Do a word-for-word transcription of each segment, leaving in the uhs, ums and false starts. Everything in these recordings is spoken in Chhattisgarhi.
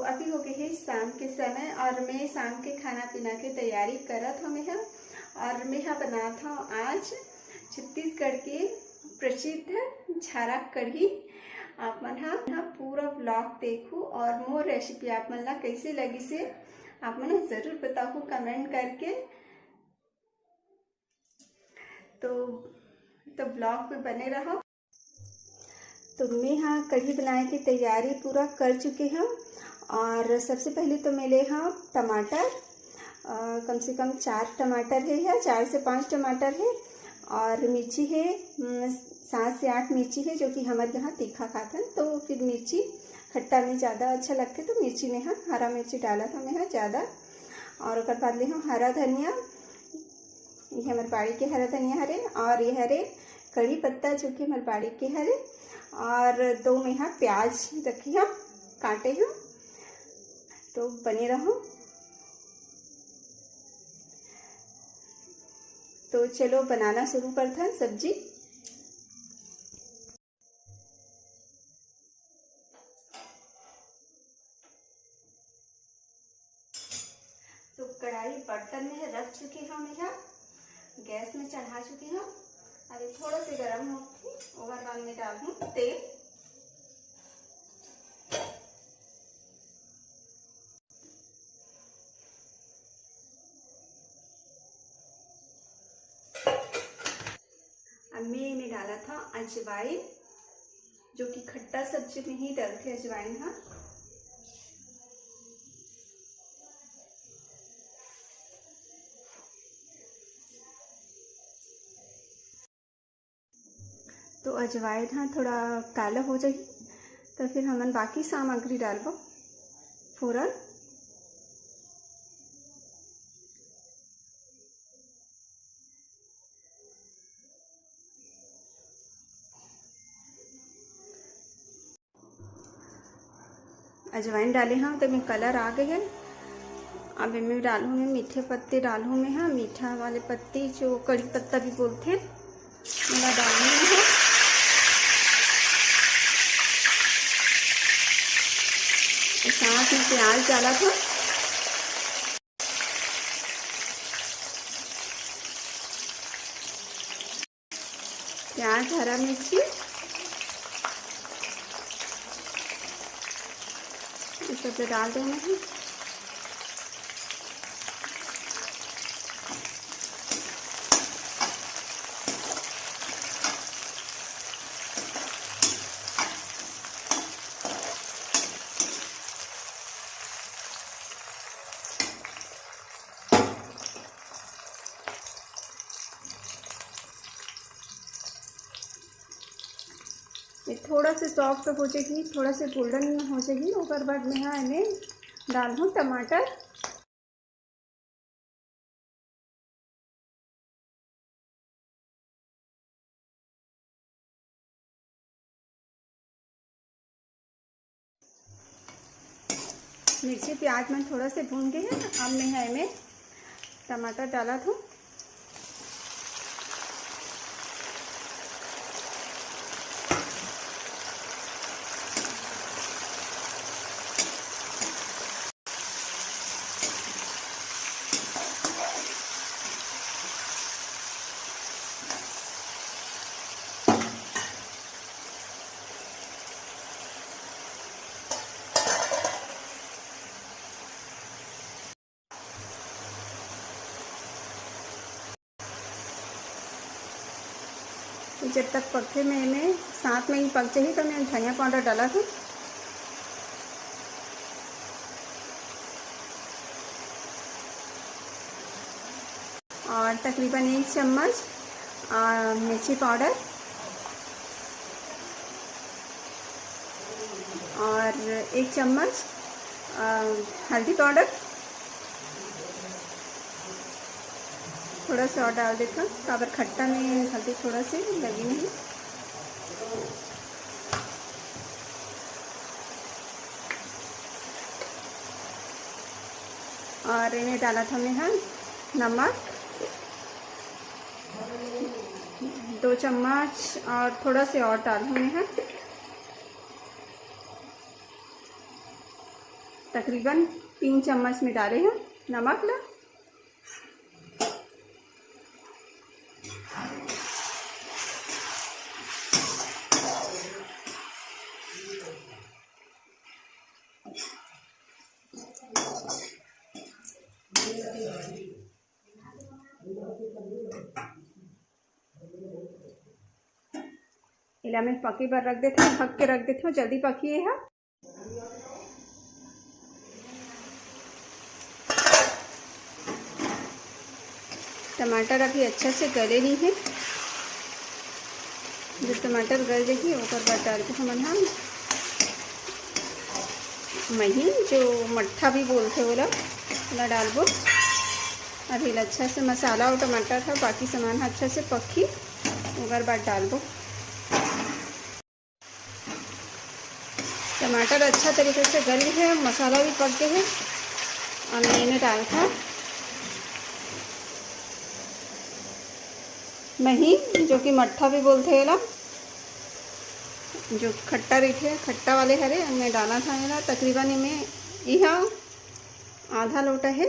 अभी हो गए हे शाम के समय और मैं शाम के खाना पीना के तैयारी करत हव मेहा। और मेहा बनात हव आज छत्तीसगढ़ के प्रसिद्ध झारा कढ़ी। आप मन ह, ह पूरा vlog देखू और मोर recipe आप मन ला कैसे लगिस हे, आप मन ह जरूर बताहू comment करके। तो, तो vlog में बने रहो। तो मैं हा कढ़ी बनाए की तैयारी पूरा कर चुके हव। और सबसे पहले तो मैं ले हव टमाटर, अ, कम से कम चार टमाटर हे या चार से पाँच टमाटर हे, और मिर्ची हे, उम, सात से आठ मिर्ची हे, जो कि हमर यहाँ तीखा खाथन, तो फिर मिर्ची खट्टा में ज़्यादा अच्छा लगथे, तो मिर्ची में हा हरा मिर्ची डालत हव मैं हा ज़्यादा। और ओकर बाद ले हव हरा धनिया, ये हमर बाड़ी के हरा धनिया हरे, और ये हरे कढ़ी पत्ता, जो कि हमर बाड़ी के हरे, और दो मैं हा प्याज रखे हव, काटे हव, तो बने रहो। तो चलो बनाना शुरू करथन सब्जी। तो कढ़ाई बर्तन में रख चुके हव मैं हा, गैस में चढ़ा चुके हव। अभी थोड़ा से गरम होथे, ओकर बाद में डालहूँ तेल। अब मैं एमे डालत हव अजवाइन, जो कि खट्टा सब्जी में ही डलथे अजवाइन ह। तो अजवाइन ह थोड़ा काला हो जाही, तो फिर हमन बाकी सामग्री डालबो फोरन। अजवाइन डाले हव, तो एमे colour आ गए हे। अब एमे डालहूँ मैं मीठे पत्ती, डालहूँ मैं हा मीठा वाले पत्ती, जो कड़ी पत्ता भी बोलथे, ओला डालहूँ मैं हा। साथ में प्याज डालत हव। प्याज, हरा मिर्ची, ये सब तो डाल देना है। ये थोड़ा से soft हो जाही, थोड़ा से golden हो जाही, ओकर बाद में हा एमे डालहूँ टमाटर। मिर्ची प्याज मन थोड़ा से भून गे हे, अब मैं हा एमे टमाटर डालत हूँ। जब तक पकथे, मैं एमे साथ में ही पक जाही, तो मैं धनिया powder डालत हूँ। और तकरीबन एक चम्मच, आ, मिर्ची powder और एक चम्मच, आ, हल्दी powder। थोड़ा सा और डाल देता हूँ, काबर खट्टा में हल्दी थोड़ा से लगी नहीं। और एमे डालत हव मैं हा नमक, दो चम्मच, और थोड़ा से और डालहूँ मैं हा। तकरीबन तीन चम्मच में डाले हंव नमक ला। एला मैं पके बर रख देथंव, ढक के रख देथंव, जल्दी पकही एहा। टमाटर अभी अच्छा से गले नइ हे। जब टमाटर गल जाही, ओकर बाद डालबो हमन हा महीन, जो मट्ठा भी बोलथे ओला, ओला डालबो। अभी एला अच्छा से मसाला अउ टमाटर ह, बाकी सामान ह अच्छा से पकही, ओकर बाद डालबो। टमाटर अच्छा तरीके से गल गे हे, मसाला भी पक गे हे। अब मैं एमे डालथंव महीन, जो कि मट्ठा भी बोलथे एला, जो खट्टा रहिथे, खट्टा वाले हरे। अब मैं डालथंव एला, तकरीबन एमे इहा आधा लोटा हे।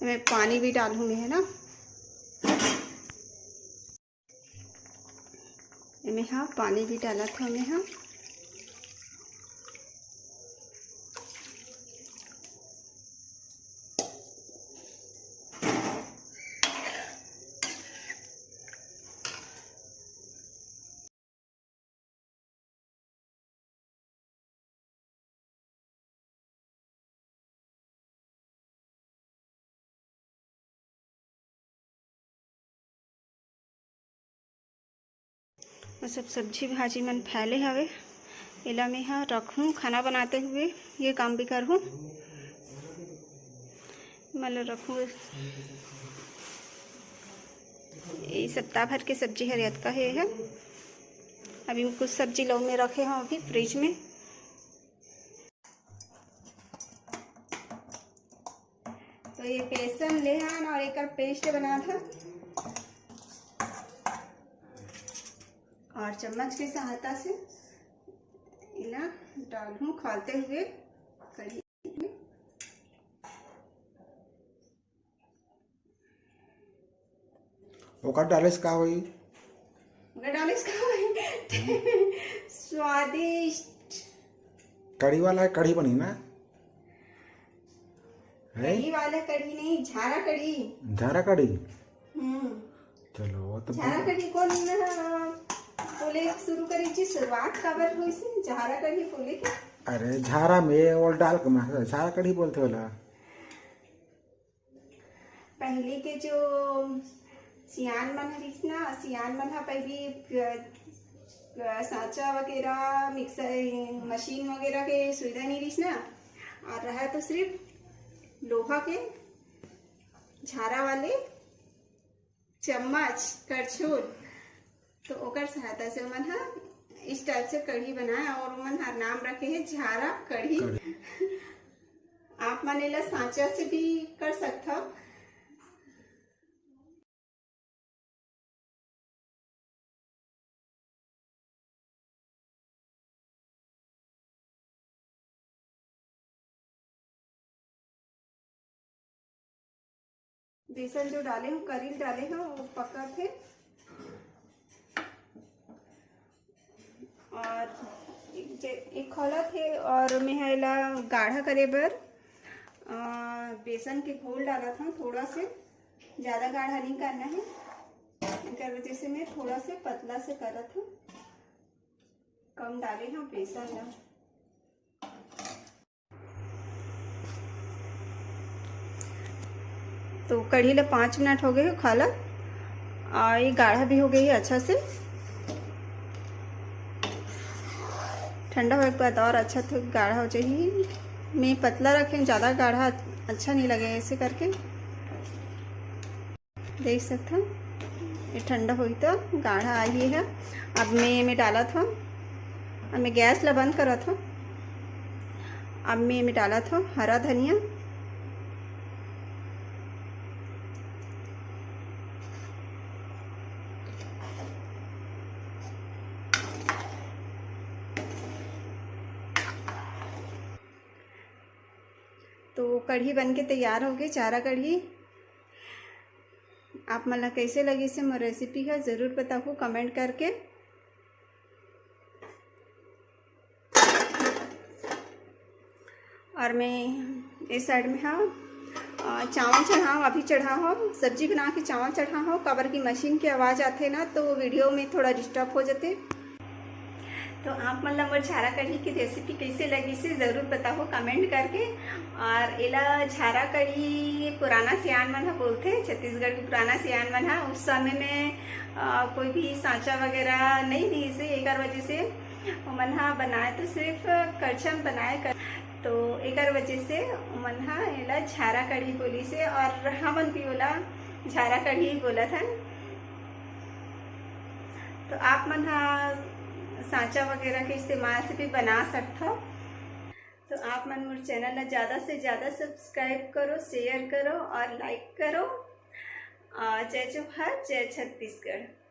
एमे पानी भी डालहूँ मैं, है ना। एमे हा पानी भी डालत हंव मैं हा। वो सब सब्जी भाजी मन फैले हवे, एला मैं ह रखहूँ खाना बनाते हुए, ये काम भी करहूँ। मैं ल रखहूँ, ये सप्ताह भर के सब्जी हर अतका हे है। अभी कुछ सब्जी लो में रखे हंव अभी फ्रिज में। तो ये बेसन ले हन और एकर पेस्ट बनात हन और चम्मच के सहायता से इला डालहूँ खोलते हुए कढ़ी में। ओकर डाले से का होई? ओकर डाले से का होई? स्वादिष्ट। कढ़ी वाला है, कढ़ी बनी ना? है? कढ़ी वाला कढ़ी नहीं, झारा कढ़ी। झारा कढ़ी? हम्म। चलो, वो तो झारा कढ़ी कोन, अ, बोले शुरू करे जी, शुरुआत काबर होइस हे झारा कढ़ी बोले के? अरे, झारा में वो डाल के मैं झारा कढ़ी बोलथे ओला। पहली के जो सियान मन ह रिहिस ना, सियान मन ह पहली, अ, अ, सांचा वगैरह, मिक्सर, मशीन वगैरह के सुविधा नहीं रिहिस ना, और रहा तो सिर्फ लोहा के झारा वाले चम्मच, करछुल, तो ओकर सहायता से ओमन ह इस टाइप से कढ़ी बनाए और ओमन हर नाम रखे हे झारा कढ़ी। कढ़ी। आप मन एला सांचा से भी कर सकथव। बेसन जो डाले हंव, कढ़ी डाले हंव, वो पकत हे। और एक जे-, एक खोलत हे और मैं ह एला गाढ़ा करे बर, अ, बेसन के घोल डालत हंव थोड़ा से, ज़्यादा गाढ़ा नहीं करना है, एकर वजह से मैं थोड़ा से पतला से करत हंव, कम डाले हंव बेसन ला। तो कढ़ी ला पाँच मिनट हो गए हे, खाला, आ, ये गाढ़ा भी हो गई है अच्छा से। ठंडा होए के बाद और अच्छा से गाढ़ा हो जाही। मैं पतला रखे हंव, ज़्यादा गाढ़ा अच्छा नहीं लगे, ऐसे करके देख सकथव, ये ठंडा होही त गाढ़ा आही है। अब मैं एमे डालत हंव, अब मैं गैस ला बंद करत हंव। अब मैं एमे डालत हंव हरा धनिया, कढ़ी बन के तैयार होगे, झारा कढ़ी। आप मन ला कइसे लगिस हे मोर रेसिपी ह, जरूर बताहू कमेंट करके। और मैं इस साइड में हा, अ, चावल चढ़ाव, अभी चढ़ा हो, सब्जी बना के चावल चढ़ा हो, काबर की मशीन के आवाज़ आथे ना, तो वीडियो में थोड़ा डिस्टर्ब हो जाथे। तो आप मन ला मोर झारा कढ़ी की रेसिपी कइसे लगिस हे, जरूर बताहू कमेंट करके। और एला झारा कढ़ी पुराना सियान मन ह बोलथे, छत्तीसगढ़ के पुराना सियान मन ह। उस समय में, अ, कोई भी सांचा वगैरह नहीं रहिस हे, एकर वजह से ओमन ह बनाए तो सिर्फ करछा म बनाए कर, तो एकर वजह से ओमन ह एला झारा कढ़ी बोलिस हे और हमन भी ओला झारा कढ़ी ही बोलत हन। तो आप मन ह सांचा वगैरह के इस्तेमाल से भी बना सकथव। तो आप मन मोर चैनल ला ज़्यादा से ज़्यादा सब्सक्राइब करो, शेयर करो और लाइक करो। और जय जोहार, जय छत्तीसगढ़।